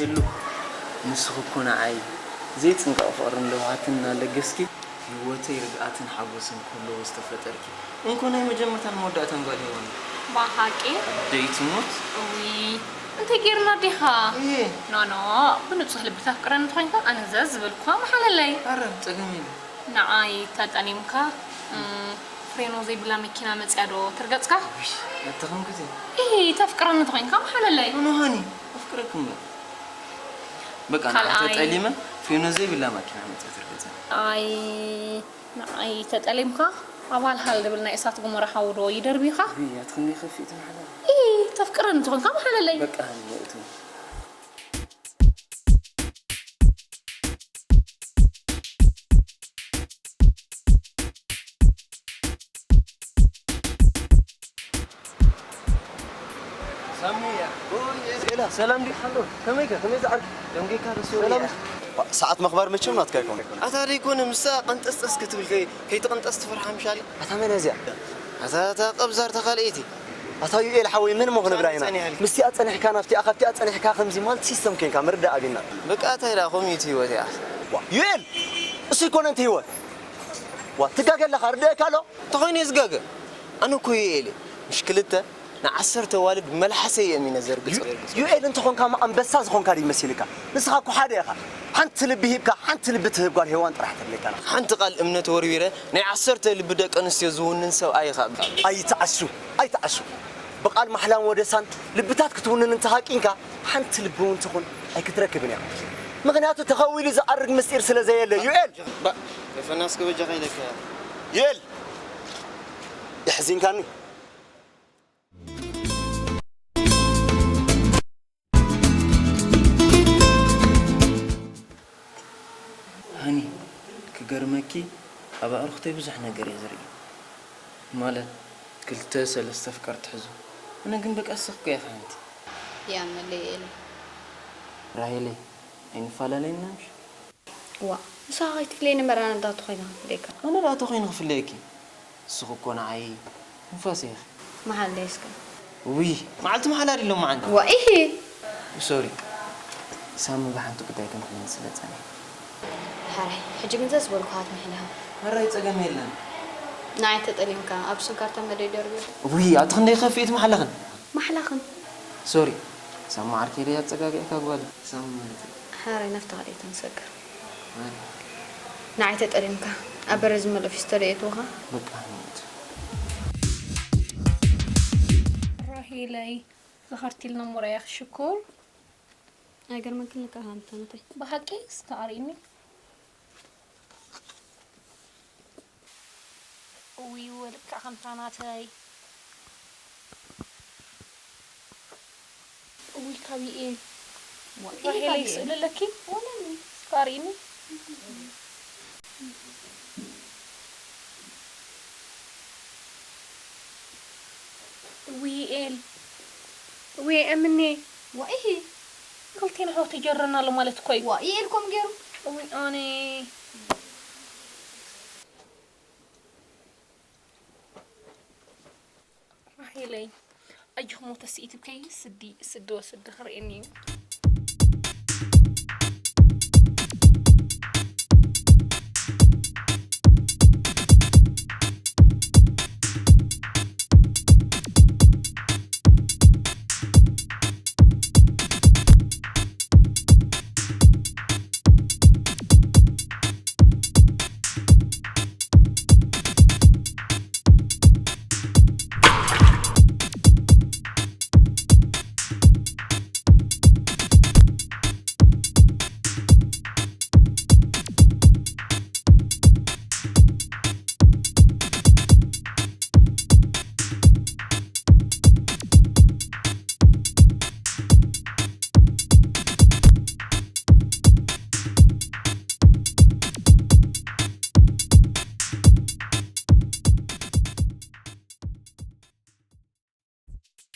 የሉ። ንስኺ እኮ ንዓይ ዘይጽንቀቕ ፍቕርን ለውሃትን እናለገስኪ፣ ህይወተይ ርግኣትን ሓጎስን ክህልዎ ዝተፈጠርኪ እንኮ ናይ መጀመርታን መወዳእታን ጓል ሄዋን። ብሓቂ? ኣደይ ትሙት። እውይ፣ እንታይ ጌርና ዲኻ? እየ። ኖ፣ ኖ፣ ብንጹህ ልቢ ተፍቅረኒ እንተኾይንካ ኣነ ዘዝ ዝበልኩኻ መሓለለይ። ኣረ፣ ጸገም የለን። ንዓይ ተጠሊምካ፣ እም፣ ፍሬኖ ዘይብላ መኪና መጽያ ዶ ትርገጽካ? ውይ፣ ኣተኸምክቲ። ኢሂ፣ ተፍቅረኒ እንተኾይንካ መሓለለይ። ኖ፣ ኖ፣ ሃኒ፣ ኣፍቅረኪ እምበር። በቃ፣ ንዓ ካልኣይ። ተጠሊመ፣ ፍሬኖ ዘይብላ መኪና መጽያ ትርገጸኒ። ኣይ፣ ንዓይ ተጠሊምካ፣ ኣባል ሃል ድብል ናይ እሳት ጎመራ ሓዊ ዶ ይደርብዩኻ? ውይ፣ ኣትኽኒ ከፊት መሓላ። ኢሂ፣ ተፍቅረኒ እንተኾይንካ መሓለለይ። በቃ፣ ሃኒ፣ ንእቱ። ሳሙያ፣ ኦይ፣ ኤላ፣ ሰላም ዲ? ከመይከ? ከመይ ዝዓርክ? ደንጌካ ደስ ይብል ሰላም። እያ። ሰዓት መኽባር መቸም ናትካ ኣይኮነ። ኣታ ደይኮነ፣ ምሳ ቀንጠስጠስ ክትብል ከይ-፣ ከይትቕንጠስ ትፈርሓ ምሻል? ኣታ መን እያ እዚኣ? ኣታ፣ ኣታ ቀብዛር ተኻልኤቲ። ኣታ ዩኤል ሓወይ፣ መን እሞ ክንብላ ኢና? ጸኒሓልካ። ምስቲኣ ጸኒሕካ፣ ናብቲኣ፣ ካብቲኣ ጸኒሕካ፣ ከምዚ ማለት ሲስተም ኮይንካ ምርዳእ ኣቢና። በቃ፣ እንታይ ደኣ፣ ከምኡ እዩ እቲ ህይወት እያ። ዋ፣ ዩኤል! እሱ ይኮነ እንተ ህይወት። ዋ፣ ትጋገ ኣለኻ፣ ርድአካ ኣሎ? እንተኾይኑ እየ ዝጋገ። ኣነ እኮ ዩኤል እየ። ምሽ ክልተ ንዓሰርተ ኣዋልድ ብመልሓሰይ እየ እሚነ ዘርግጾ። ዩ-፣ ዩኤል እንተኾንካ እሞ ኣንበሳ ዝኾንካ ድዩ መሲልካ? ንስኻ እኮ ሓደ ኢኻ። ሓንቲ ልቢ ሂብካ፣ ሓንቲ ልቢ ትህብ ጓል ሄዋን ጥራሕ ተድልየካ። ሓንቲ ቃል እምነት ወርዊረ ናይ ዓሰርተ ልቢ ደቂ ኣንስትዮ ዝውንን ሰብኣይ ኢኻ። ኣይትዓሱ፣ ኣይትዓሱ። ብቃል ማሕላን ወደሳን ልብታት ክትውንን እንተሃቂንካ፣ ሓንቲ ልቢ እውን ትኹን ኣይክትረክብን ኢኻ። ምኽንያቱ ተኸዊሉ ዝዓርግ ምስጢር ስለ ዘየለ፣ ዩኤል። ባ-፣ ከፈና እስከ በጃኻ ኢለካ። ዩኤል፣ የሕዚንካኒ። ሃኒ፣ ክገርመኪ፣ ኣብ ኣዕሩኽተይ ብዙሕ ነገር እየ ዝርኢ። ማለት፣ ክልተ ሰለስተ ኣፍቀርቲ ሒዞም። ኣነ ግን በቃ ንስኺ እኮ ኢኺ ሓንቲ። ያመለይ ኤለ። ራሄለይ፣ ኣይንፈላለየና ምሽ? ዋእ፣ ንስኻ ከይትፍለየኒ እምበር ኣነ ዳኣ ተኾይነ ክፍለየካ። ኣነ ዳኣ ተኾይነ ክፍለየኪ? ንስኺ እኮ ንዓይ ትንፋሰይ ኢኺ። መሓለይ እስከ። ውይ፣ መዓልቲ መሓላ ድዩ ሎማዓንቲ? ዋእ፣ ኢሂ። ሶሪ። ሳሚ ብሓንቲ ጉዳይ ከምህረኒ ስለ ጸኒሐ። ሕራይ፣ ሕጂ ግን ዘዝበልኩኻ ትምሕልኻ። ሕራይ፣ ጸገም የለን። ንዓይ ተጠሊምካ፣ ኣብ ስም ካርታ መደይ ደርብዮ። ውይ፣ ኣቲ ክንደይ ከፊእት መሓላኽን? ማሕላኽን። ሶሪ፣ ሳሚ ዓርከይ ደይ ኣጸጋጊዕካ ጓል። ሳሚ ማለት እዩ። ሓራይ ናፍታ ካልኣይታ ንሰግር። ኣይ። ንዓይ ተጠሊምካ፣ ኣብ በረድ ዝመልኦ ፊስቶ ዶ የእትውኻ? በቃ ንእቱ። ራሄለይ፣ ዝኸርቲልና እሞ ርኣያኺ ሽኮር። ኣይገርመክን ልክዕ ከምታ ናተይ። ብሓቂ እስከ ኣርእኒ። እውይ፣ ወልካ ከምታ ናተይ። እውይ፣ ካብ እየ። ዋ፣ ራሄለይ፣ ካብ እየ። ስእሊ ኣለኪ? ወለኒ። እስከ ኣርእኒ። እውይ፣ ኤል። እውይ፣ እምኔ። ዋ፣ ኢሂ። ክልቴና ኣሕዋት ተጀረና ኣሎ ማለት እኮ እዩ። ዋ፣ ኢኤል ኮም ገይሩ። እውይ፣ ኣነ። ራሄለይ፣ ኣጆኺ ሞተ ስኢት ከይ ስዲ፣ ስዲ ወስዲ ክርእየኒ እዩ።